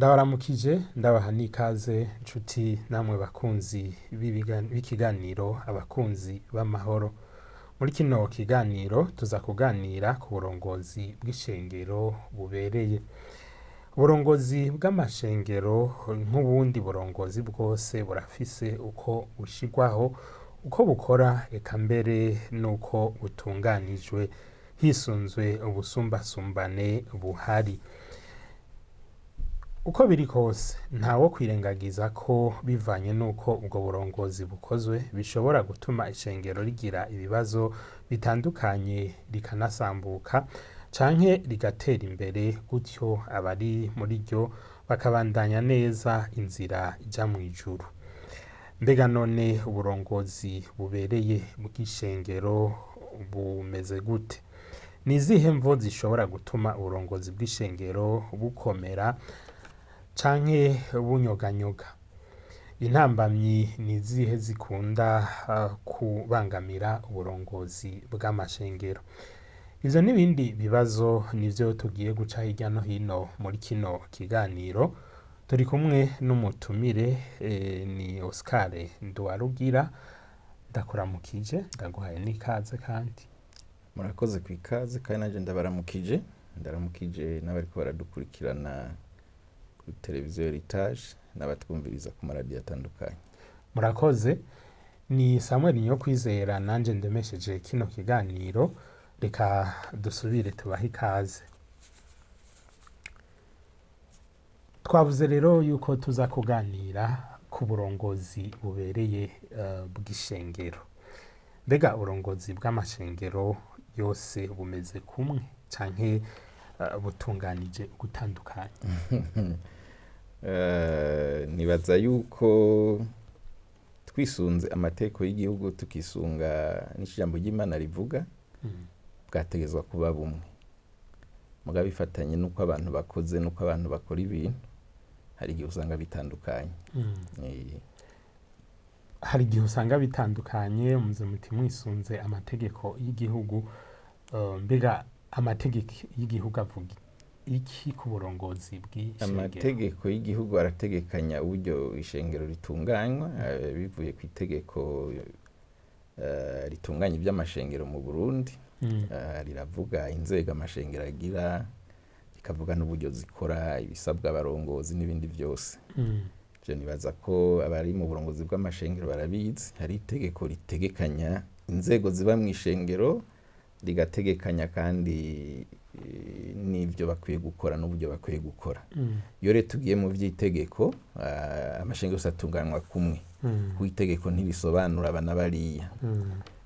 Ndabaramukije, ndabaha n'ikaze nshuti namwe bakunzi b'ikiganiro Abakunzi b'Amahoro. Muri kino kiganiro tuza kuganira ku burongozi bw'ishengero bubereye. Uburongozi bw'amashengero nk'ubundi burongozi bwose burafise uko bushirwaho, uko bukora, eka mbere n'uko butunganijwe hisunzwe ubusumbasumbane buhari. Uko biri kose, ntawo kwirengagiza ko bivanye n'uko ubwo burongozi bukozwe bishobora gutuma ishengero rigira ibibazo bitandukanye, rikanasambuka canke rigatera imbere, gutyo abari muri ryo bakabandanya neza inzira ija mw'ijuru. Mbega none uburongozi bubereye bw'ishengero bumeze gute? Ni izihe mvo zishobora gutuma uburongozi bw'ishengero bukomera canke bunyoganyoga? Intambamyi ni izihe zikunda kubangamira uburongozi bw'amashengero? Ivyo n'ibindi bibazo nivyo tugiye guca hirya no hino muri kino kiganiro. Turi kumwe n'umutumire, ni Oscar Nduwarugira. Ndakuramukije, ndaguhaye n'ikaze kandi. Murakoze ku ikaze, kandi nanje ndabaramukije, ndaramukije n'abariko baradukurikirana kuri televiziyo Heritage n'abatwumviriza ku maradiyo atandukanye. Murakoze. Ni Samuel Niyokwizera nanje ndemesheje kino kiganiro. Reka dusubire tubahe ikaze. Twavuze rero yuko tuza kuganira ku burongozi bubereye bw'ishengero. Mbega uburongozi bw'amashengero yose bumeze kumwe canke butunganije ugutandukanye? Nibaza yuko twisunze amategeko y'igihugu, tukisunga n'ijambo ry'Imana rivuga, bwategerezwa kuba bumwe. Mugabo bifatanye n'uko abantu bakoze n'uko abantu bakora ibintu, hari igihe usanga bitandukanye. Hari igihe usanga bitandukanye. Muze muti mwisunze amategeko y'igihugu. Mbega amategeko y'igihugu avuga iki ku burongozi bw'ishengero? Amategeko y'igihugu arategekanya uburyo ishengero ritunganywa, bivuye ku itegeko ritunganya iby'amashengero mu Burundi. Riravuga inzego amashengero agira, rikavuga n'uburyo zikora, ibisabwa abarongozi n'ibindi byose. Ivyo nibaza ko abari mu burongozi bw'amashengero barabizi. Hari itegeko ritegekanya inzego ziba mw'ishengero, rigategekanya kandi n'ivyo bakwiye gukora n'uburyo bakwiye gukora. Iyo rero tugiye mu vy'itegeko, amashengero yose atunganywa kumwe, kuko itegeko ntirisobanura aba na bariya.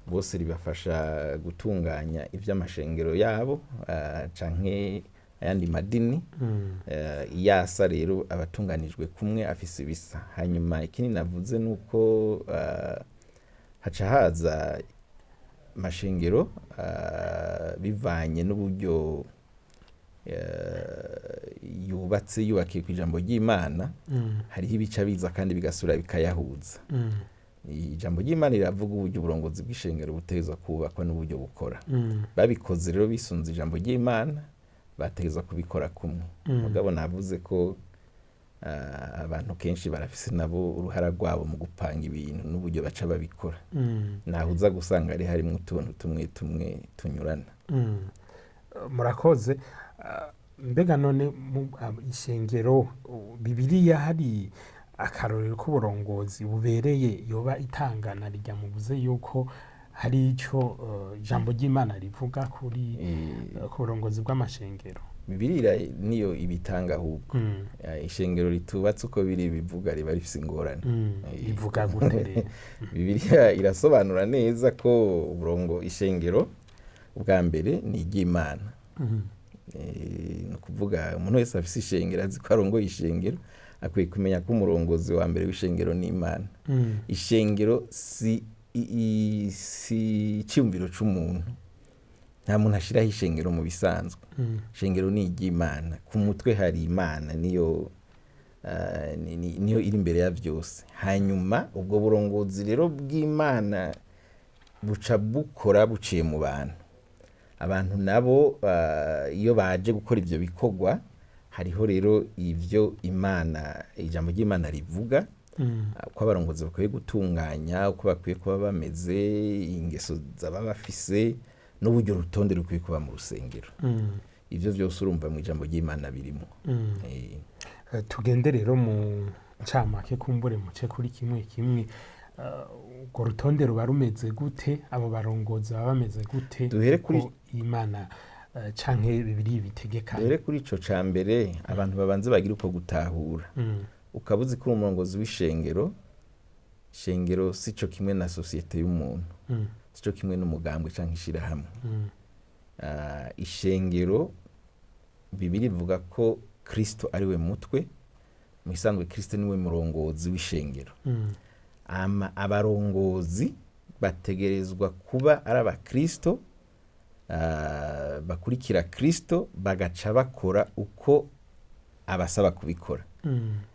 Bose ribafasha gutunganya ivy'amashengero yabo canke ayandi madini. Iyo asa rero aba atunganijwe kumwe, afise ibisa. Hanyuma ikindi navuze nuko haca haza amashengero bivanye n'uburyo yubatse, yubakiye ku ijambo ry'Imana, hariho ibica biza kandi bigasubira bikayahuza. Ijambo ry'Imana riravuga uburyo uburongozi bw'ishengero butegerezwa kubakwa n'uburyo bukora. Babikoze rero bisunze ijambo ry'Imana, bategerezwa kubikora kumwe. Mugabo navuze ko abantu kenshi barafise nabo uruhara rwabo mu gupanga ibintu n'uburyo baca babikora. Naho uza gusanga ari harimwo utuntu tumwe tumwe tunyurana. Murakoze. Mbega none ishengero, Bibiliya hari akarorero k'uburongozi bubereye yoba itangana rirya muvuze yuko hari ico ijambo ry'Imana rivuga kuri ku burongozi bw'amashengero? Bibiliya niyo ibitanga ahubwo. Ishengero ritubatse uko biri bivuga riba rifise ingorane. Rivuga gute rero? Bibiliya irasobanura neza ko uburongo ishengero bwa mbere ni iry'Imana. Ni ukuvuga umuntu wese afise ishengero, azi ko arongoye ishengero, akwiye kumenya ko umurongozi wa mbere w'ishengero ni Imana. Ishengero si iciyumviro c'umuntu. Nta muntu ashiraho ishengero mu bisanzwe. Ishengero ni iry'Imana. Ku mutwe hari Imana, niyo niyo iri imbere ya vyose. Hanyuma ubwo burongozi rero bw'Imana buca bukora buciye mu bantu. Abantu nabo iyo baje gukora ivyo bikorwa, Hariho rero ivyo Imana, ijambo ry'Imana rivuga, uko abarongozi bakwiye gutunganya, uko bakwiye kuba bameze, ingeso zaba bafise, n'uburyo urutonde rukwiye kuba mu rusengero. Ivyo vyose urumva mu ijambo ry'Imana birimo. Tugende rero mu ncamake, kumbure muce kuri kimwe kimwe. Urwo rutonde ruba rumeze gute? Abo barongozi baba bameze gute? Duhere kuri Uko Imana canke Bibiliya ibitegekanya. Duhere kuri ico ca mbere, abantu babanze bagira uko gutahura. Ukaba uzi ko uri umurongozi w'ishengero. Ishengero si co kimwe na sosiyete y'umuntu, si co kimwe n'umugambwe canke ishirahamwe. Ishengero, Bibiliya ivuga ko Kristo ari we mutwe. Mu isanzwe Kristo niwe murongozi w'ishengero. Ama abarongozi bategerezwa kuba ari abakristo, bakurikira Kristo, bagaca bakora uko abasaba kubikora.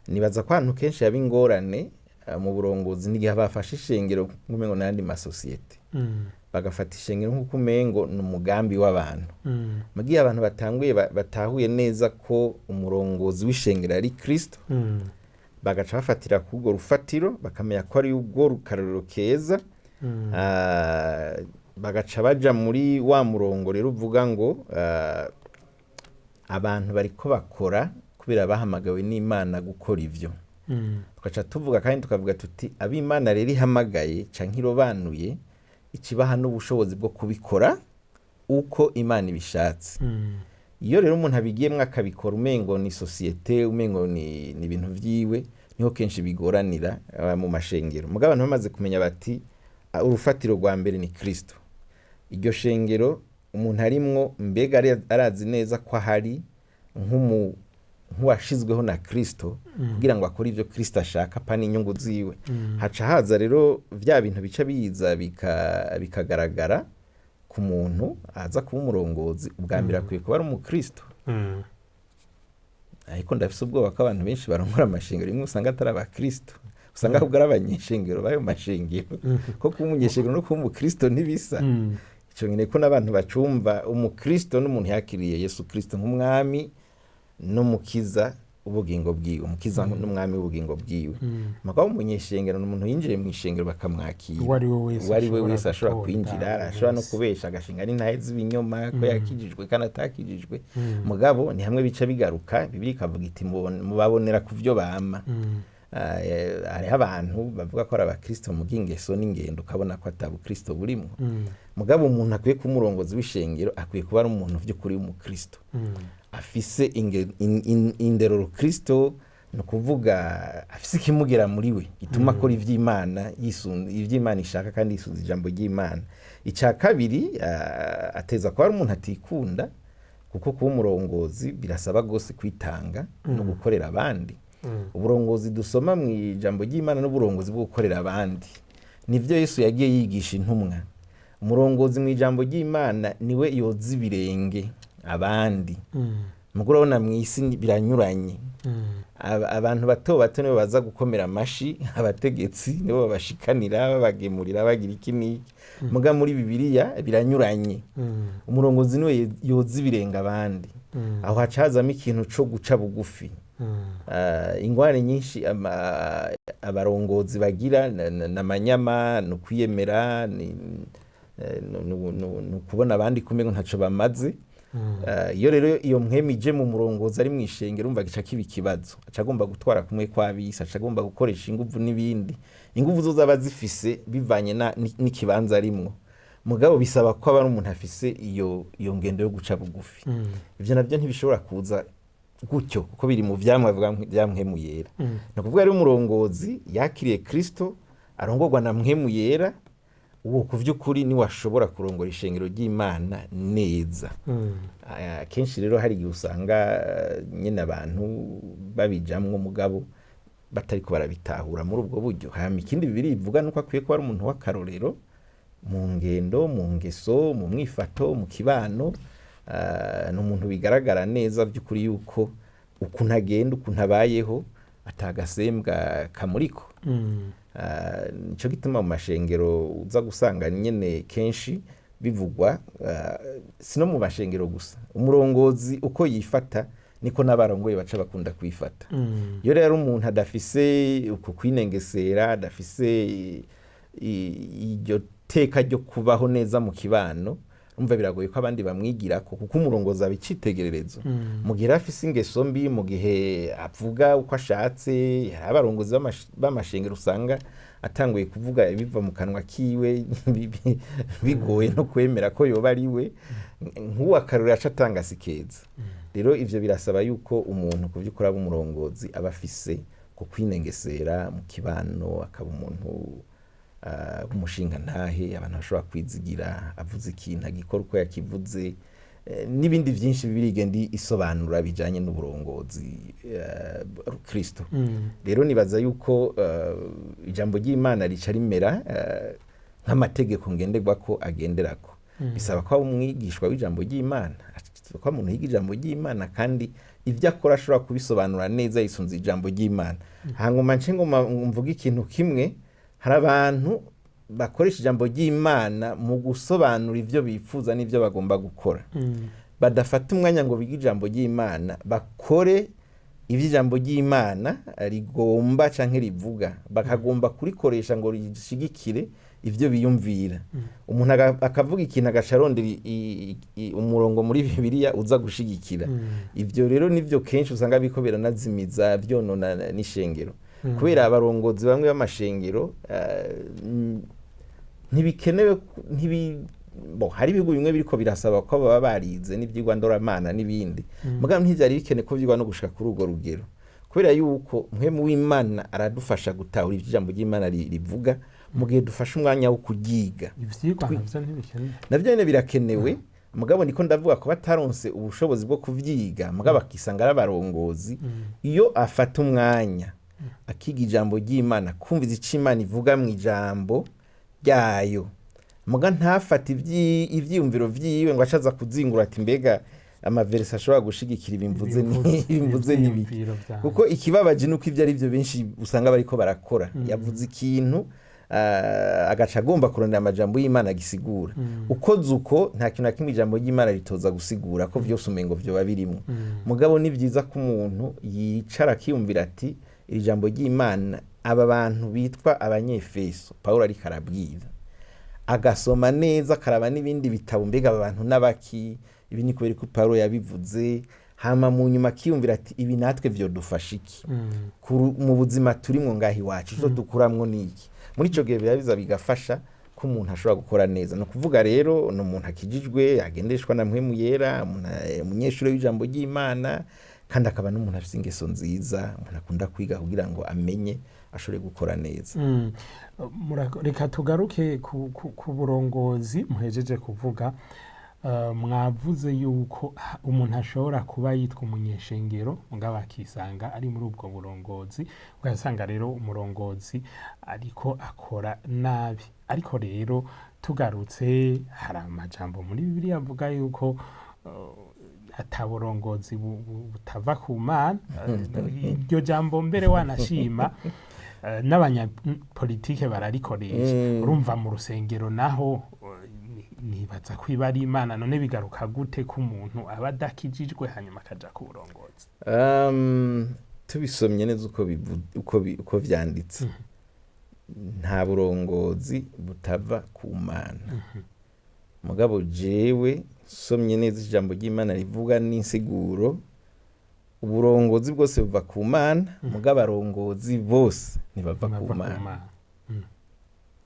Nibaza ko ahantu kenshi yaba ingorane mu burongozi n'igihe bafashe ishengero nk'umengo n'ayandi masosiyete, bagafata ishengero nk'uko umengo ni umugambi w'abantu. Mu gihe abantu batanguye batahuye neza ko umurongozi w'ishengero ari Kristo, bagaca bafatira k'urwo rufatiro, bakamenya ko ari urwo rukarorero keza, bagaca baja muri wa murongo rero uvuga ngo abantu bariko bakora kubera bahamagawe n'Imana gukora ivyo. Tugaca tuvuga kandi tukavuga tuti ab'Imana rero ihamagaye canke irobanuye, ikibaha n'ubushobozi bwo kubikora uko Imana ibishatse. Iyo rero umuntu abigiyemwo akabikora umengo ni sosiyete, umengo ni ibintu vyiwe, niho kenshi bigoranira mu mashengero. Mugabo abantu bamaze kumenya bati urufatiro rwa mbere ni Kristo, iryo shengero umuntu arimwo mbega arazi neza ko ahari nk'uwashizweho na Kristo kugira ngo akore ivyo Kristo ashaka, pa n'inyungu ziwe. Haca haza rero vya bintu bica biza bikagaragara ku muntu aza kuba umurongozi. Ubwa mbere akwiye kuba ari umukristo. Ariko ndafise ubwoba ko abantu benshi barongora amashengero rimwe usanga atari abakristo, usanga ahubwo ari abanyeshengero b'ayo mashengero, ko kuba umunyeshengero no kuba umukristo ntibisa. Ico nyene ko n'abantu bacumva, umukristo n'umuntu yakiriye Yesu Kristo nk'umwami n'umukiza ubugingo bwiwe, umukiza n'umwami w'ubugingo bwiwe. Mugabo umunyeshengero ni umuntu yinjiye mu ishengero bakamwakira. Uwo ari we wese uwo ari we ashobora wese ashobora gutora kwinjira, arashobora no wese. kubesha, agashinga n'intahe z'ibinyoma ko yakijijwe kandi atakijijwe. Mugabo ni hamwe bica bigaruka, Bibiliya ikavuga iti mubabonera ku vyo bama. Hariho abantu bavuga ko ari abakristo mu bw'ingeso n'ingendo, ukabona ko atabukristo burimwo. Mugabo umuntu akwiye kuba umurongozi w'ishengero akwiye kuba ari umuntu vy'ukuri w'umukristo, afise indero rukristo, ni ukuvuga afise ikimugera muri we gituma akora ivy'Imana, ivy'Imana ishaka kandi yisunze ijambo ry'Imana. Ica kabiri, ateza kuba ari umuntu atikunda, kuko kuba umurongozi birasaba rwose kwitanga no gukorera abandi. Uburongozi dusoma mu ijambo ry'Imana n'uburongozi bwo gukorera abandi, nivyo Yesu yagiye yigisha intumwa. Umurongozi mu ijambo ry'Imana niwe yoza ibirenge abandi. Mugo urabona mu isi biranyuranye. Abantu bato bato nibo baza gukomera amashi abategetsi, nibo babashikanira, babagemurira, bagira iki n'iki. Muga muri Bibiliya biranyuranye. Umurongozi niwe yoza ibirenge abandi. Aho haca hazamo ikintu co guca bugufi. Ingwara nyinshi abarongozi bagira n'amanyama, ni ukwiyemera, ni ukubona abandi kumengo ntaco bamaze. Iyo rero iyo mpwemu ije mu murongozi ari mw'ishengero, urumva gica kiba ikibazo. Aca agomba gutwara kumwe kw'abisi, aca agomba gukoresha inguvu n'ibindi. Inguvu zo zaba zifise bivanye n'ikibanza arimwo, mugabo bisaba ko aba ari umuntu afise iyo ngendo yo guca bugufi. Ivyo navyo ntibishobora kuza gutyo, kuko biri mu vyamwa vya mpwemu yera. Ni ukuvuga rero umurongozi yakiriye Kristo, arongorwa na mpwemu yera, uwo ku vy'ukuri niwe ashobora kurongora ishengero ry'Imana neza. Kenshi rero hari igihe usanga nyene abantu babijamwo mugabo batariko barabitahura muri ubwo buryo. Hama ikindi Bibiliya ivuga nuko akwiye kuba ari umuntu w'akarorero mu ngendo, mu ngeso, mu mwifato, mu kibano. Ni umuntu bigaragara neza by'ukuri yuko ukuntu agenda, ukuntu abayeho, atagasembwa kamuriko. Nico gituma mu mashengero uza gusanga nyene kenshi bivugwa, si no mu mashengero gusa, umurongozi uko yifata Niko n'abarongoye baca bakunda kwifata. Iyo rero umuntu adafise uko kwinengesera, adafise iryo teka ryo kubaho neza mu kibano, umva biragoye ko abandi bamwigirako, kuko umurongozi aba icitegererezo. Mu gihe afise ingeso mbi, mu gihe avuga uko ashatse, hari abarongozi b'amashengero usanga atanguye kuvuga ibiva mu kanwa kiwe bigoye no kwemera ko yoba ari we. Nk'uwo akarorero aca atanga si keza. Rero ivyo birasaba yuko umuntu ku vy'ukuri aba umurongozi aba afise ku kwinengesera mu kibano, akaba umuntu w'umushingantahe abantu bashobora kwizigira, avuze ikintu agikora uko yakivuze, n'ibindi byinshi Bibiliya igenda isobanura bijanye n'uburongozi Kristo. Rero nibaza yuko ijambo ry'Imana rica rimera nk'amategeko ngenderwako agenderako. Bisaba ko aba umwigishwa w'ijambo ry'Imana, ko umuntu yiga ijambo ry'Imana kandi ibyo akora ashobora kubisobanura neza yisunze ijambo ry'Imana. Hanyuma nce ngoma mvuge ikintu kimwe: hari abantu bakoresha ijambo ry'Imana mu gusobanura ibyo bifuza n'ibyo bagomba gukora, badafata umwanya ngo bige ijambo ry'Imana, bakore ibyo ijambo ry'Imana rigomba canke rivuga, bakagomba kurikoresha ngo rishigikire ivyo biyumvira. Umuntu akavuga ikintu agaca arondera umurongo muri Bibiliya uza gushigikira ivyo. Rero nivyo kenshi usanga biriko biranazimiza, vyonona n'ishengero, kubera abarongozi bamwe b'amashengero ntibikenewe bo hari ibihugu bimwe biriko birasaba ko baba barize n'ivyigwa ndoramana n'ibindi, mugabo ntivyari bikenewe ko vyigwa no gushika kuri urwo rugero, kubera yuko mpwemu w'Imana aradufasha gutahura ivyo ijambo ry'Imana rivuga mu gihe dufashe umwanya wo kuryiga. Ivyigwa navyo ntibikenewe? Navyo nyene birakenewe, mugabo niko ndavuga ko bataronse ubushobozi bwo kuvyiga, mugabo akisanga ari abarongozi. Iyo afata umwanya akiga ijambo ry'Imana, kumviza ico Imana ivuga mu ijambo ryayo, muga ntafate ivyiyumviro vyiwe ngo acaza kuzingura ati: "Mbega amaverisi ashobora gushigikira ibimvuze ibimvuze ni ibiki?" Ivyiyumviro vyanjye. Kuko ikibabaje nuko ivyo ari byo benshi usanga bariko barakora, yavuze ikintu agaca agomba kurondera amajambo y'Imana agisigura. Ukoze uko, nta kintu na kimwe ijambo ry'Imana ritoza gusigura, ko vyose umengo vyoba birimwo. Mugabo ni vyiza ko umuntu yicara akiyumvira ati: "Iri jambo ry'Imana, aba bantu bitwa Abanyefeso Pawulo ariko arabwira," agasoma neza, akaraba n'ibindi bitabo: mbega aba bantu n'abaki? Ibi ni kubera ko Pawulo yabivuze? Hama mu nyuma akiyumvira ati: "Ibi natwe vyodufasha iki mu buzima turimwo ngaha iwacu? Ico dukuramwo ni iki?" Muri ico gihe biba bigafasha ko umuntu ashobora gukora neza. Ni ukuvuga rero ni umuntu akijijwe, agendeshwa na Mpwemu Yera, umunyeshuri w'ijambo ry'Imana, kandi akaba n'umuntu afise ingeso nziza, umuntu akunda kwiga kugira ngo amenye, ashobore gukora neza. Reka tugaruke ku burongozi muhejeje kuvuga. Mwavuze yuko umuntu ashobora kuba yitwa umunyeshengero mugabo akisanga ari muri ubwo burongozi, ugasanga rero umurongozi ariko akora nabi. Ariko rero tugarutse, hari amajambo muri Bibiliya avuga yuko ata burongozi butava ku Mana. Iryo jambo mbere wanashima n'abanyapolitike bararikoresha. Urumva mu rusengero naho nibaza ko iba ari Imana. None bigaruka gute ko umuntu aba adakijijwe hanyuma akaja ku burongozi? Tubisomye neza uko vyanditse, nta burongozi butava ku Mana. Mugabo jewe nsomye neza ijambo ry'Imana rivuga n'insiguro, uburongozi bwose buva ku Mana, mugabo abarongozi bose ntibava ku Bava ku Mana. Mana.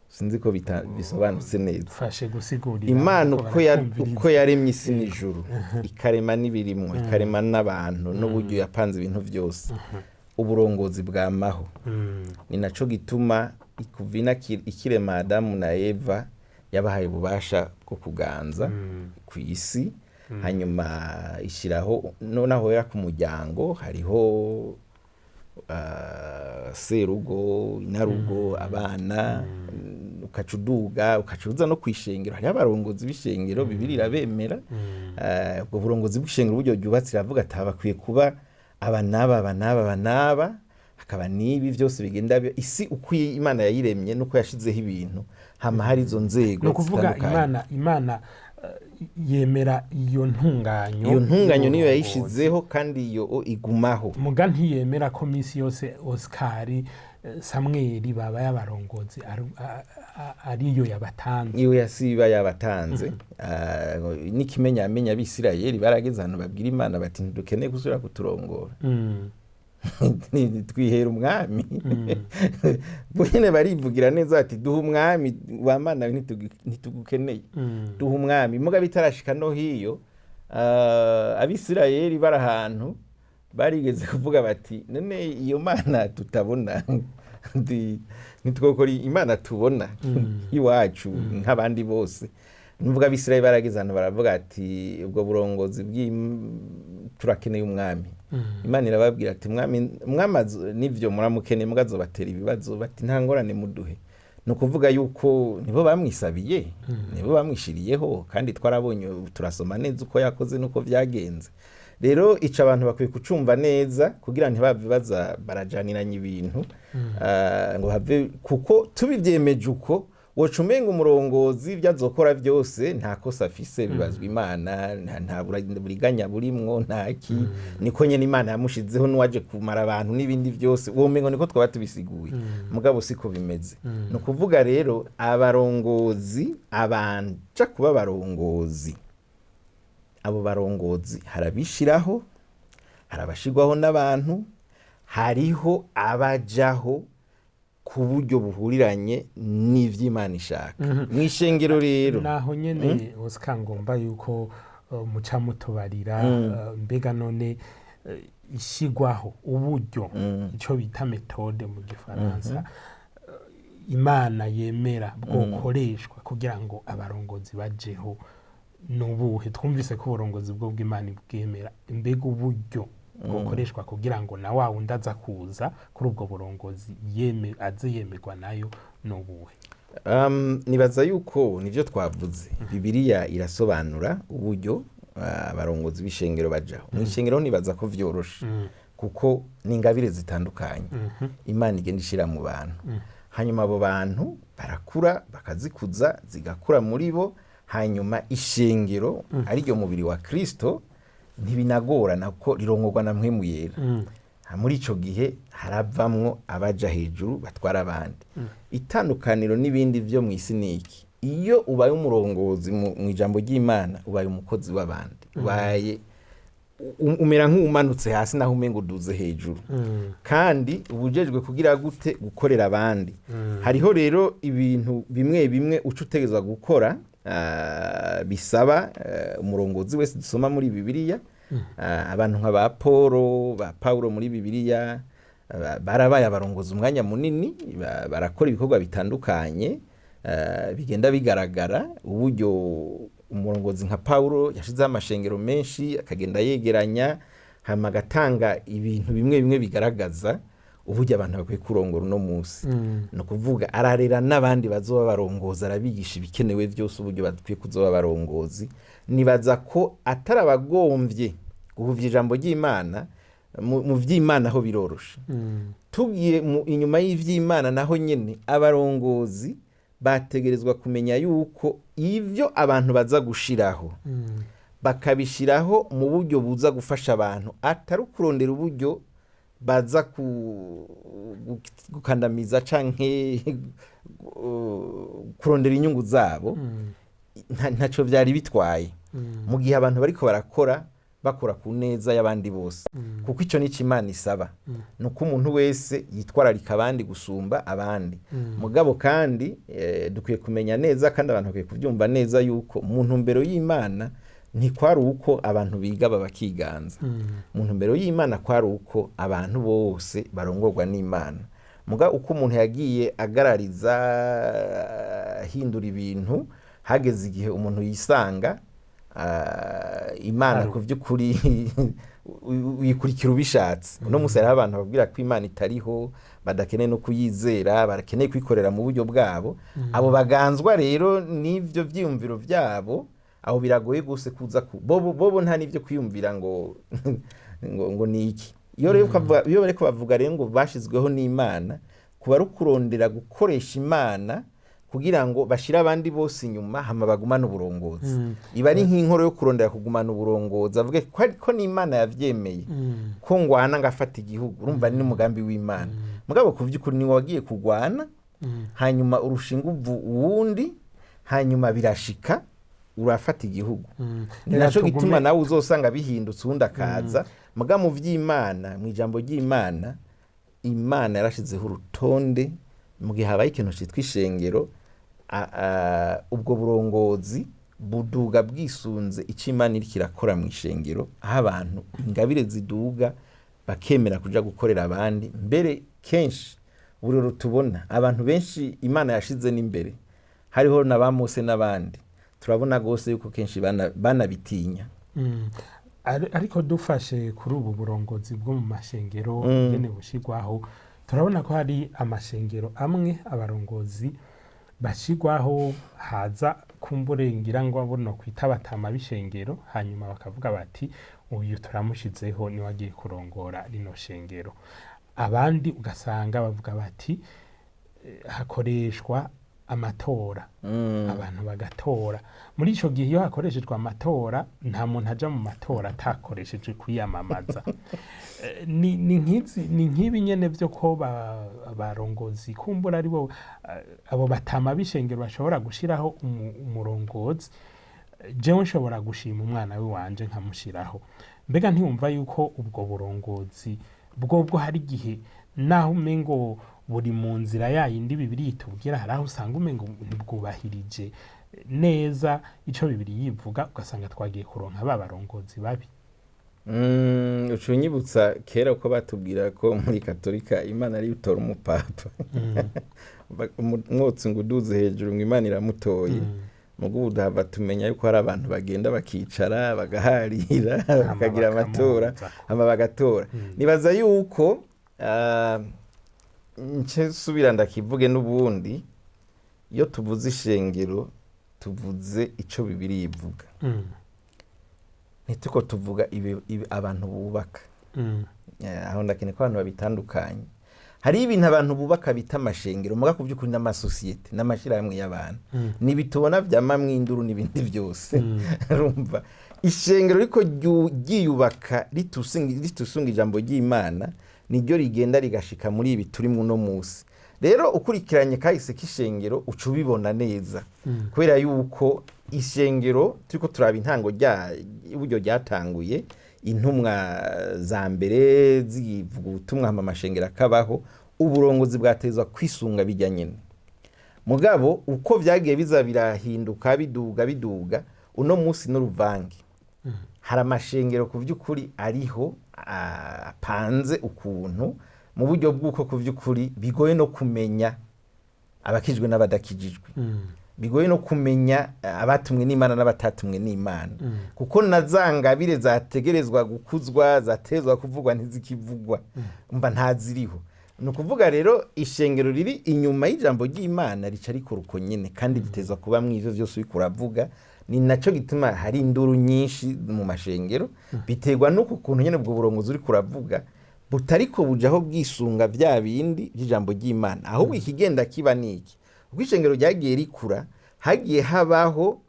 Sinzi ko bisobanutse neza. Fashe gusigurira Imana bariko barakumviriza. Uko yaremye isi n'ijuru, ikarema n'ibirimwo, ikarema n'abantu, n'uburyo yapanze ibintu byose, uburongozi bwamaho. Ni naco gituma kuva ikirema Adamu na Eva, yabahaye ububasha bwo kuganza ku isi, hanyuma ishyiraho noneho yera ku muryango hariho serugo, inarugo, abana, ukaca uduga, ukaca uza no kwishengero, hariho abarongozi b'ishengero, Bibiliya irabemera. Ubwo burongozi bw'ishengero, uburyo ryubatse, iravuga ati: "Bakwiye kuba aba n'aba, aba n'aba, aba n'aba," hakaba n'ibi byose bigenda isi uko Imana yayiremye n'uko yashizeho ibintu, hama hari izo nzego Ni ukuvuga zitandukanye. Imana Yemera iyo ntunganyo. Iyo ntunganyo niyo y'uburongozi. Yayishizeho kandi iyo igumaho. Muga ntiyemera ko misi yose Oscar, Samweli baba y'abarongozi ariyo yabatanze. Iyo yasiba yabatanze. N'ikimenyamenya, Abisirayeli barageze ahantu babwira Imana bati: "Ntidukeneye gusubira kuturongora." "Twihera umwami." Bo nyine barivugira neza bati: "Duha umwami wa Mana, ntitugukeneye." "Duha umwami." Muga bitarashika no hiyo, Abisirayeli bari ahantu barigeze kuvuga bati: "None iyo Mana tutabona, ntitwokora imana tubona iwacu nk'abandi bose?" Nuvuga Abisirayeli barageze ahantu baravuga ati: "Ubwo burongozi turakeneye umwami." Imana irababwira ati: "Umwami, umwami nivyo muramukeneye, muga azobatera ibibazo." Bati: "Nta ngorane, muduhe." Ni ukuvuga yuko nibo bamwisabiye, nibo bamwishiriyeho, kandi twarabonye, turasoma neza uko yakoze n'uko byagenze. Rero ico abantu bakwiye kucumva neza kugira ntibave baza barajaniranya ibintu, ngo have, kuko tubivyemeje uko woca umenga umurongozi ibyo azokora byose nta kosa afise, bibazwa Imana, nta buriganya burimwo, ntaki, niko nyene Imana yamushizeho n'uwaje kumara abantu n'ibindi byose, uwo mengo niko twaba tubisiguye. Mugabo siko bimeze. Ni ukuvuga rero abarongozi, abanja kuba abarongozi, abo barongozi harabishiraho, harabashirwaho n'abantu, hariho abajaho ku buryo buhuriranye n'ivy'Imana ishaka mu ishengero rero. Naho nyene, Oscar, ngomba yuko muca mutubarira, mbega none ishigwaho, uburyo, ico bita méthode mu gifaransa, Imana yemera bwokoreshwa kugira ngo abarongozi bajeho nubuhe? Twumvise ko uburongozi bwo bw'Imana bwemera. Mbega uburyo bwokoreshwa kugira ngo na wa wundi aza kuza kuri ubwo burongozi aze yemerwa nayo nubuhe? Nibaza yuko nivyo twavuze, Bibiliya irasobanura uburyo abarongozi b'ishengero bajaho mu ishengero. Nibaza ko vyoroshe kuko ni ingabire zitandukanye Imana igenda ishira mu bantu, hanyuma abo bantu barakura, bakazikuza, zigakura muri bo, hanyuma ishengero ariryo mubiri wa Kristo ntibinagorana kuko rirongorwa na Mpwemu Yera. Muri ico gihe haravamwo abaja hejuru batwara abandi. Itandukaniro n'ibindi vyo mu isi ni iki: iyo ubaye umurongozi mu ijambo ry'Imana, ubaye umukozi w'abandi, ubaye umera nk'umanutse hasi naho umenga uduze hejuru, kandi ubujejwe kugira gute? Gukorera abandi. Hariho rero ibintu bimwe bimwe uca utegerezwa gukora, bisaba umurongozi wese dusoma muri Bibiliya. Abantu nka ba Polo, ba Paulo muri Bibiliya, barabaye abarongozi umwanya munini, barakora ibikorwa bitandukanye, bigenda bigaragara uburyo umurongozi nka Paulo yashizeho amashengero menshi, akagenda yegeranya, hanyuma agatanga ibintu bimwe bimwe bigaragaza uburyo abantu bakwiye kurongora uno munsi. Ni ukuvuga ararera n'abandi bazoba barongoza, arabigisha ibikenewe byose, uburyo bakwiye kuzoba barongozi. Nibaza ko atari abagombye guhuvya ijambo ry'Imana. Mu vy'Imana ho biroroshe. Tugiye inyuma y'ivy'Imana naho nyene, abarongozi bategerezwa kumenya yuko ivyo abantu baza gushiraho bakabishiraho mu buryo buza gufasha abantu, atari ukurondera uburyo baza gukandamiza canke kurondera inyungu zabo. Ntaco vyari bitwaye mu gihe abantu bariko barakora, bakora ku neza y'abandi bose, kuko ico nico Imana isaba, ni uko umuntu wese yitwararika abandi gusumba abandi. Mugabo kandi dukwiye kumenya neza, kandi abantu bakwiye kubyumva neza, yuko mu ntumbero y'Imana ntikwari uko abantu bigaba bakiganza. Mu ntumbero y'Imana kwari uko abantu bose barongorwa n'Imana. Muga uko umuntu yagiye agarariza, ahindura ibintu, hageze igihe umuntu yisanga Imana ku by'ukuri uyikurikira ubishatse. Uno munsi hariho abantu babwira ko Imana itariho, badakeneye no kuyizera, barakeneye kwikorera mu buryo bwabo. Abo baganzwa rero n'ivyo vyiyumviro vyabo, aho biragoye gose kuza ku bobo. Bobo nta n'ivyo kwiyumvira ngo ni iki. Iyo rero iyo bariko bavuga rero ngo bashizweho n'Imana, kuba ari ukurondera gukoresha Imana. Kugira ngo bashire abandi bose inyuma, hama bagumane uburongozi. Iba ari nk'inkoro yo kurondera kugumana uburongozi, avuge ko ariko n'Imana yavyemeye ko ngwana ngafata igihugu. Urumva ni n'umugambi w'Imana, mugabo ku vy'ukuri ni wagiye kugwana, hanyuma urushinga uvu uwundi, hanyuma birashika urafata igihugu. Ni naco gituma nawe uzosanga bihindutse, uwundi akaza. Muga mu vy'Imana, mu ijambo ry'Imana, Imana yarashizeho urutonde. Mu gihe habaye ikintu citwa ishengero, ubwo burongozi buduga bwisunze icyo Imana iriko irakora mu ishengero, aho abantu ingabire ziduga bakemera kuja gukorera abandi. Mbere kenshi burero tubona abantu benshi Imana yashize n'imbere, hariho na ba Mose n'abandi, turabona rwose yuko kenshi banabitinya. Ariko dufashe kuri ubu burongozi bwo mu mashengero ingene bushirwaho, turabona ko hari amashengero amwe abarongozi bashirwaho, haza kumbure ngira ngo abo no kwita batama b'ishengero, hanyuma bakavuga bati: "Uyu turamushizeho, niwe agiye kurongora rino shengero." Abandi ugasanga bavuga bati hakoreshwa amatora, abantu bagatora. Muri ico gihe iyo hakoreshejwe amatora, nta muntu aja mu matora atakoresheje kwiyamamaza. Ni nk'izi, ni nk'ibi nyene vyo ko abarongozi kumbura aribo abo batama b'ishengero bashobora gushiraho umurongozi. Jewe nshobora gushima umwana w'iwanje nkamushiraho. Mbega ntiwumva yuko ubwo burongozi bwobwo hari igihe naho umengo buri mu nzira yayindi Bibiliya itubwira, hari aho usanga umengo ntibwubahirije neza ico Bibiliya ivuga, ugasanga twagiye kuronka ba barongozi babi? Uca unyibutsa kera ko batubwira ko muri Katolika Imana ariyo itora umupapa. Umwotsi ngo uduze hejuru ngo Imana iramutoye. Mugo ubu duhava tumenya yuko hari abantu bagenda bakicara bagaharira, bakagira amatora, hama bagatora. Nibaza yuko nce subira ndakivuge n'ubundi, iyo tuvuze ishengero tuvuze ico Bibiliya ivuga, ntituko tuvuga ibi abantu bubaka. Aho ndakeneye ko abantu babitandukanye. Hari ibintu abantu bubaka bita amashengero, muga ku by'ukuri n'amasosiyete n'amashyirahamwe y'abantu, ntibitubona vyama mw'induru n'ibindi byose. Urumva ishengero riko ryiyubaka ritusunga ijambo ry'Imana, niryo rigenda rigashika muri ibi turi uno munsi. Rero ukurikiranye kahise k'ishengero uca ubibona neza, kubera yuko ishengero turiko turaba intango rya uburyo ryatanguye, intumwa za mbere zivuga ubutumwa, hama amashengero akabaho, uburongozi bwatezwa kwisunga bijya nyene. Mugabo uko vyagiye biza birahinduka, biduga biduga, uno munsi n'uruvange. Hari amashengero ku by'ukuri ariho apanze ukuntu mu buryo bw'uko ku by'ukuri bigoye no kumenya abakijwe n'abadakijijwe, bigoye no kumenya abatumwe n'Imana n'abatatumwe n'Imana, kuko na za ngabire zategerezwa gukuzwa, zategerezwa kuvugwa, ntizikivugwa, mba ntaziriho. Ni ukuvuga rero ishengero riri inyuma y'ijambo ry'Imana rica rikora uko nyene, kandi ritezwa kuba mw'ivyo vyose uriko uravuga. Ni naco gituma hari induru nyinshi mu mashengero, biterwa n'uku kuntu nyene ubwo burongozi uriko uravuga butariko bujaho bwisunga vya bindi by'ijambo ry'Imana. Ahubwo ikigenda kiba niki? Uko ishengero ryagiye rikura, hagiye habaho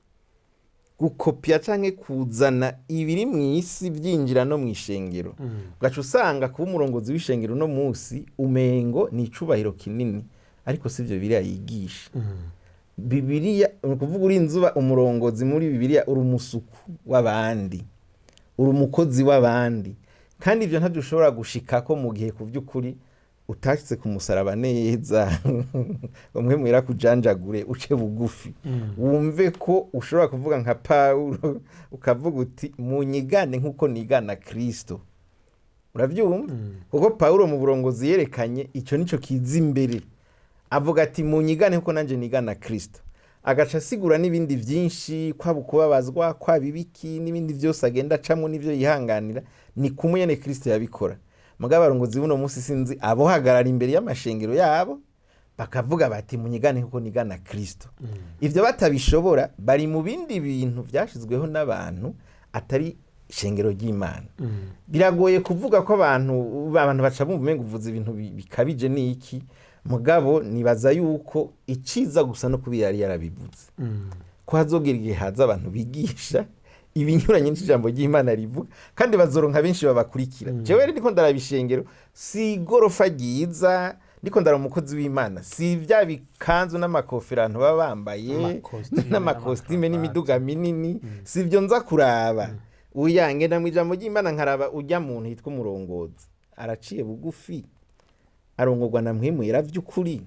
gukopya canke kuzana ibiri mu isi byinjira no mu ishengero, ugaca usanga kuba umurongozi w'ishengero uno munsi umengo ni icubahiro kinini, ariko sivyo Bibiliya yigisha. Bibiliya ni ukuvuga urinze uba umurongozi muri Bibiliya, uri umusuku w'abandi, uri umukozi w'abandi, kandi ibyo ntabyo ushobora gushikako mu gihe ku by'ukuri utashitse ku musaraba neza, umwe mwera kujanjagure, uce bugufi, wumve ko ushobora kuvuga nka Pawulo, ukavuga uti: "Munyigane nk'uko nigana Kristo." Urabyumva? Kuko Pawulo mu burongozi yerekanye icyo nico kiza imbere, avuga ati: "Munyigane kuko nanjye nigana Kristo." Agaca asigura n'ibindi byinshi, kwaba ukubabazwa, kwaba ibiki n'ibindi byose agenda acamo n'ibyo yihanganira, ni kumwe nyene Kristo yabikora. Mugabo abarongozi buno munsi sinzi abohagarara imbere y'amashengero yabo bakavuga bati: "Munyigane kuko nigana Kristo." Ivyo batabishobora, bari mu bindi bintu vyashizweho n'abantu atari ishengero ry'Imana. Biragoye kuvuga ko abantu baca bumva umengo uvuze ibintu bikabije n'iki. Mugabo nibaza yuko iciza gusa no kuba yari yarabivuze ko hazogera igihe haza abantu bigisha ibinyuranye n'ijambo ry'Imana rivuga, kandi bazoronka benshi babakurikira. Jewe rero ndiko ndaraba ishengero, si igorofa ryiza, ndiko ndaraba umukozi w'Imana, si vya bikanzu n'amakofero abantu baba bambaye Amakositime n'amakositime n'amakaravati. n'imiduga minini, si ivyo nza kuraba. Uya ngenda mu ijambo ry'Imana nkaraba urya muntu yitwa umurongozi, araciye bugufi, arongorwa na Mpwemu Yera vy'ukuri.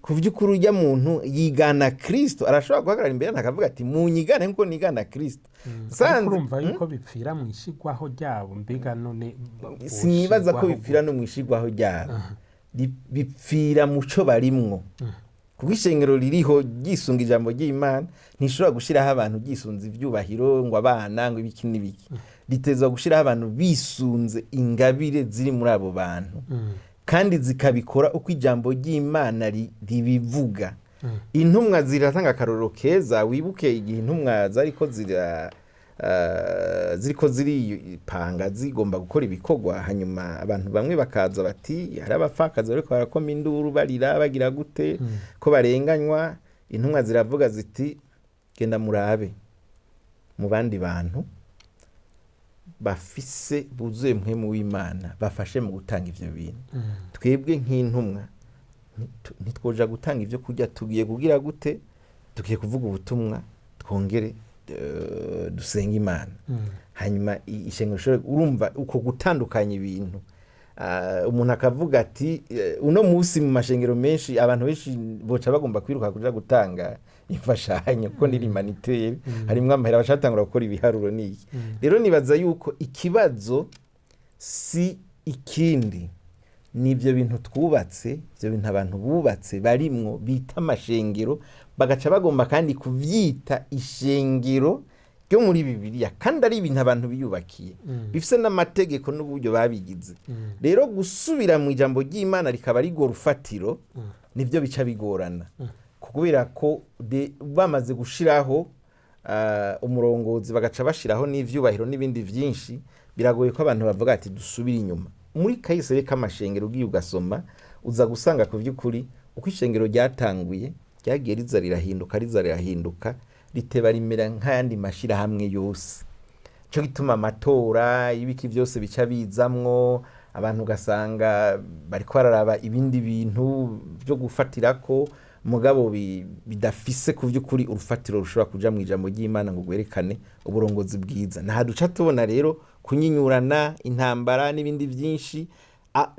Ku vy'ukuri urya muntu yigana Kristo, arashobora guhagarara imbere akavuga ati munyigane nkuko nigana Kristo. Ariko Sanze urumva yuko bipfira mu ishigwaho ryabo, mbega none sinibaza ko boshigwaho bipfira no mu ishigwaho ryabo, bipfira mu co barimwo, kuko ishengero ririho ryisunga ijambo ry'Imana ntishobora gushiraho abantu ryisunze ivyubahiro ngo abana ngo ibiki n'ibiki. Ritezwa gushiraho abantu bisunze ingabire ziri muri abo bantu, kandi zikabikora uko ijambo ry'Imana ribivuga. Intumwa ziratanga akarorero keza. Wibuke igihe intumwa zariko zira ziriko ziripanga zigomba gukora ibikorwa, hanyuma abantu bamwe bakaza bati hari abapfakazi bariko barakoma induru barira bagira gute ko barenganywa. Intumwa ziravuga ziti genda murabe mu bandi bantu bafise buzuye Mpwemu w'Imana bafashe mu gutanga ivyo bintu. Twebwe nk'intumwa ntitwoja gutanga ivyo kurya, tugiye kugira gute? Tugiye kuvuga ubutumwa, twongere dusenge Imana. Hanyuma ishengero rishobore, urumva uko gutandukanya ibintu. Umuntu akavuga ati uno munsi mu mashengero menshi abantu benshi boca bagomba kwiruka kuja gutanga imfashanyo kuko ni humanitaire, harimwo amahera, bacatangura gukora ibiharuro n'iki. Rero nibaza yuko ikibazo si ikindi, ni ibyo bintu twubatse, ibyo bintu abantu bubatse barimwo bita amashengero, bagaca bagomba kandi kuvyita ishengero ryo muri Bibiliya, kandi ari ibintu abantu biyubakiye bifise n'amategeko n'uburyo babigize. Rero gusubira mu ijambo ry'Imana rikaba rigora urufatiro, nivyo bica bigorana, kubera ko bamaze gushiraho umurongozi, bagaca bashiraho n'ivyubahiro n'ibindi vyinshi, biragoye ko abantu bavuga ati dusubire inyuma. Muri kahise k'amashengero ugiye ugasoma, uza gusanga ku vy'ukuri uko ishengero ryatanguye ryagiye riza rirahinduka, riza rirahinduka, riteba rimera nk'ayandi mashirahamwe yose. Nico gituma amatora ibiki vyose bica bizamwo abantu, ugasanga bariko bararaba ibindi bintu vyo gufatirako, mugabo bidafise ku vy'ukuri urufatiro rushobora kuja mu ijambo ry'Imana ngo rwerekane uburongozi bwiza. Nta duca tubona rero kunyinyurana, intambara n'ibindi vyinshi.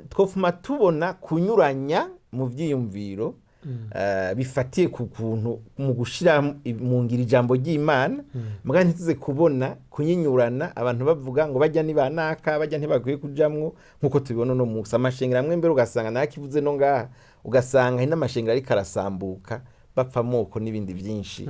Twofuma tubona kunyuranya mu vyiyumviro bifatiye ku kuntu mu gushira mu ngiro ijambo ry'Imana, mugabo ntituze kubona kunyinyurana abantu bavuga ngo bajya ni banaka, bajya ntibakwiye kujamwo, nkuko tubibona uno munsi. Amashengero amwe mbere ugasanga ntakivuze no ngaha, ugasanga hari n'amashengero ariko arasambuka bapfa amoko n'ibindi byinshi,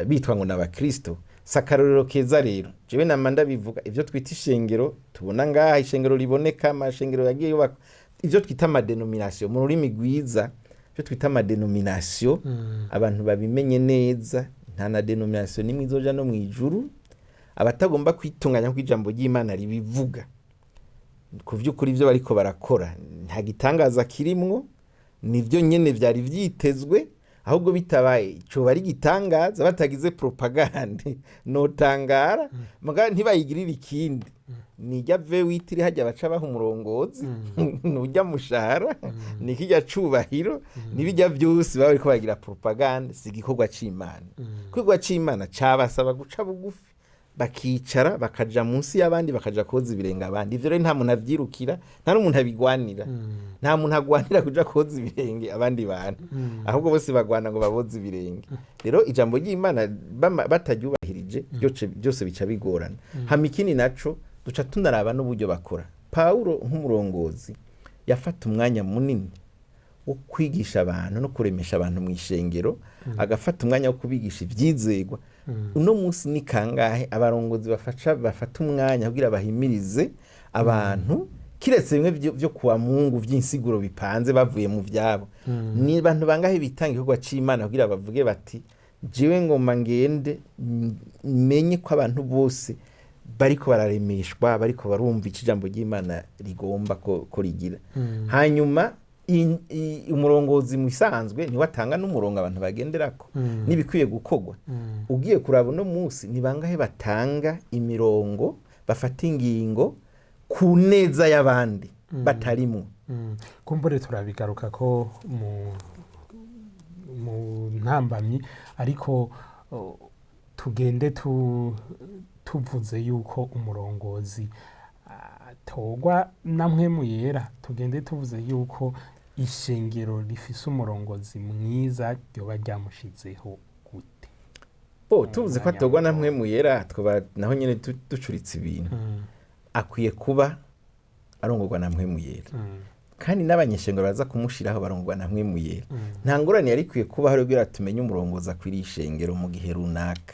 bitwa ngo n'abakristo. Si akarorero keza rero. Jewe nama ndabivuga, ivyo twita ishengero tubona ngaha, ishengero riboneka, amashengero yagiye yubakwa, ivyo twita amadenomination mu rurimi rwiza, ivyo twita amadenomination, abantu babimenye neza, nta na denomination nimwe izoja no mw'ijuru. Abatagomba kwitunganya nk'uko ijambo ry'Imana ribivuga, ku vy'ukuri ivyo bariko barakora nta gitangaza kirimwo, nivyo nyene vyari vyitezwe. Ahubwo bitabaye coba ari igitangaza, batagize propagande notangara, muga ntibayigirire ikindi. Nijya V8 iri hajya baca baha umurongozi, nujya mushahara, nikijya cubahiro, nibijya vyose baba bariko bagira propagande, si igikorwa c'Imana. Igikorwa c'Imana cabasaba guca bugufi, bakicara, bakaja munsi y'abandi, bakaja koza ibirenge abandi. Ivyo rero nta muntu avyirukira, nta n'umuntu abigwanira. Nta muntu agwanira kuja koza ibirenge abandi bantu, ahubwo bose bagwana ngo baboze ibirenge. Rero ijambo ry'Imana bataryubahirije, byose bica bigorana. Hama ikindi naco duca tunaraba n'uburyo bakora. Pawulo nk'umurongozi yafata umwanya munini wo kwigisha abantu no kuremesha abantu mu ishengero, agafata umwanya wo kubigisha ivyizegwa. Uno munsi ni kangahe abarongozi bafata umwanya kugira bahimirize abantu, kiretse bimwe vyo kuwa Mungu vy'insiguro bipanze bavuye mu vyabo? Ni abantu bangahe bitanga igikorwa c'Imana kugira bavuge bati jewe ngoma ngende menye ko abantu bose bariko bararemeshwa, bariko barumva ico ijambo ry'Imana rigomba ko rigira? Hanyuma Umurongozi mu isanzwe niwe atanga n'umurongo abantu bagenderako n'ibikwiye gukorwa. Ugiye kuraba uno munsi, ni bangahe batanga imirongo, bafata ingingo ku neza y'abandi batarimwo? Kumbure turabigaruka ko mu ntambamyi, ariko tugende tuvuze yuko umurongozi atorwa na Mpwemu Yera, tugende tuvuze yuko ishengero rifise umurongozi mwiza ryoba ryamushizeho gute? Bo tuvuze ko Umwanya atorwa na muto. Mpwemu Yera, twaba naho nyene ducuritse ibintu. Akwiye kuba arongorwa na Mpwemu Yera, kandi n'abanyeshengero baza kumushiraho barongorwa na Mpwemu Yera. Nta ngorane yari ikwiye kubaho rero kugira tumenye umurongozi akwiriye ishengero mu gihe runaka.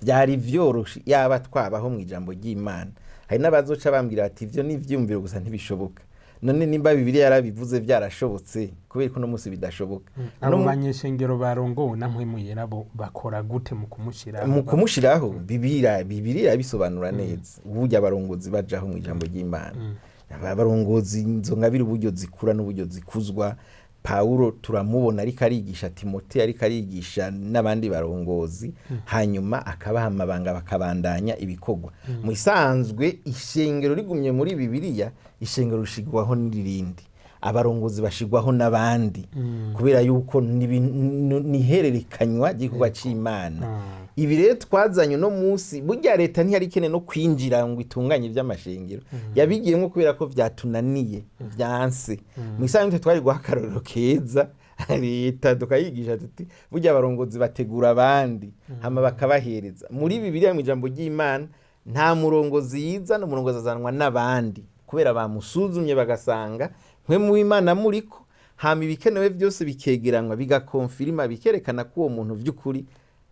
Byari vyoroshe yaba twabaho mu ijambo ry'Imana. Hari n'abazoca bambwira bati ivyo ni ivyiyumviro gusa, ntibishoboka. None nimba Bibiliya yarabivuze byarashobotse, kubera ko uno munsi bidashoboka? Abo No banyeshengero barongowe na Mpwemu Yera bo bakora gute mu kumushiraho? Mu kumushiraho, Bibiliya irabisobanura neza uburyo abarongozi bajaho mu ijambo ry'Imana. Aba barongozi, izo ngabire uburyo zikura n'uburyo zikuzwa. Pawulo turamubona ariko arigisha Timote, ariko arigisha n'abandi barongozi, hanyuma akabaha amabanga bakabandanya ibikorwa. Mu isanzwe ishengero rigumye muri Bibiliya, ishengero rishigwaho n'irindi, abarongozi bashigwaho n'abandi, kubera yuko nihererekanywa ry'igikorwa c'Imana. Ibi rero twazanye uno munsi, burya leta ntiyari ikeneye no kwinjira ngo itunganye iby'amashengero, yabigiyemo kubera ko vyatunaniye, vyanse. Mu isanzwe twari guha akarorero keza leta, tukayigisha tuti burya abarongozi bategura abandi, hama bakabahereza. Muri Bibiliya, mu ijambo ry'Imana, nta murongozi yizana, umurongozi azanwa n'abandi kubera bamusuzumye bagasanga Mpwemu w'Imana muriko, hama ibikenewe byose bikegeranywa, bigakonfirima, bikerekana ko uwo muntu by'ukuri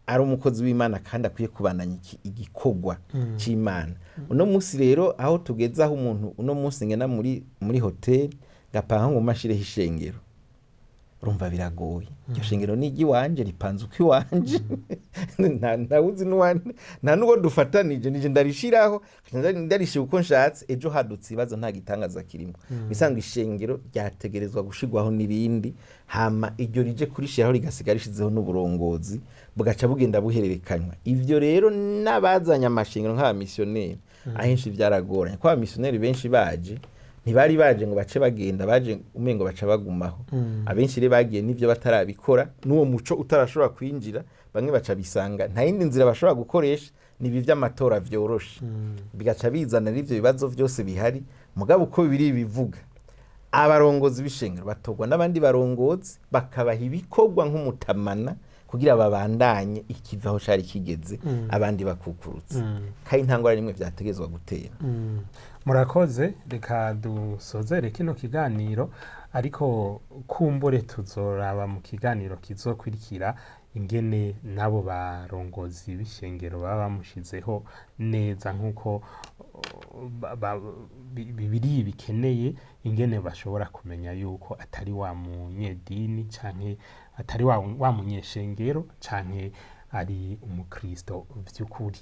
ari umukozi w'Imana kandi akwiye kubandanya igikorwa c'Imana. Uno munsi rero aho tugeze, aho umuntu uno munsi ngena muri hoteli ngapanga ngo mashireho ishengero, urumva biragoye. Iryo shengero ni iry'iwanje, ripanze uko iwanje, ntawuzi n'uwande, nta n'uwo dufatanije, nije ndarishiraho, ndarishira uko nshatse. Ejo hadutse ibibazo, nta gitangaza kirimo. Bisanzwe ishengero ryategerezwa gushirwaho n'irindi, hama iryo rije kurishiraho rigasiga rishizeho n'uburongozi, bugaca bugenda buhererekanywa. Ivyo rero n'abazanye amashengero nk'abamisiyoneri ahenshi byaragoranye, kuko abamisiyoneri benshi baje ntibari baje ngo bace bagenda, baje umengo baca bagumaho. Abenshi rero bagiye n'ivyo batarabikora, n'uwo muco utarashobora kwinjira, bamwe baca bisanga nta yindi nzira bashobora gukoresha, ni ibi vy'amatora vyoroshe, bigaca bizana n'ivyo bibazo vyose bihari. Mugabo uko bibiri bivuga, abarongozi b'ishengero batorwa n'abandi barongozi, bakabaha ibikorwa nk'umutamana kugira babandanye ikiva aho cari kigeze, abandi bakukurutse, kandi nta ngorane nimwe vyategerezwa gutera. Murakoze. Reka dusozere kino kiganiro, ariko kumbure tuzoraba mu kiganiro kizokurikira ingene n'abo barongozi b'ishengero baba bamushizeho neza nk'uko Bibiliya bikeneye, ingene bashobora kumenya yuko atari wa munyedini canke atari wa munyeshengero canke ari umukristo vy'ukuri.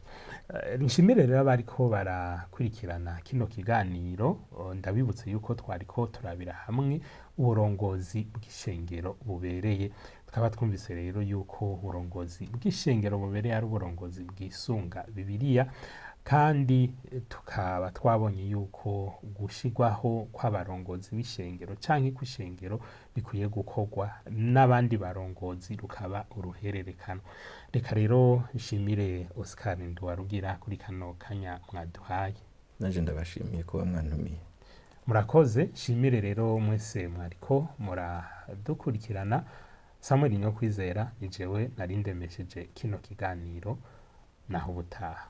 Nshimire rero abariko barakurikirana kino kiganiro. Ndabibutse yuko twariko turabira hamwe uburongozi bw'ishengero bubereye. Tukaba twumvise rero yuko uburongozi bw'ishengero bubereye ari uburongozi bwisunga Bibiliya, kandi tukaba twabonye yuko gushirwaho kw'abarongozi b'ishengero canke kw'ishengero bikwiye gukorwa n'abandi barongozi, rukaba uruhererekano. Reka rero nshimire Oscar Nduwarugira kuri kano kanya mwaduhaye. Naje ndabashimiye kuba mwantumiye. Murakoze. Nshimire rero mwese mwariko muradukurikirana. Samuel Nyokwizera ni jewe nari ndemesheje kino kiganiro. Naho ubutaha.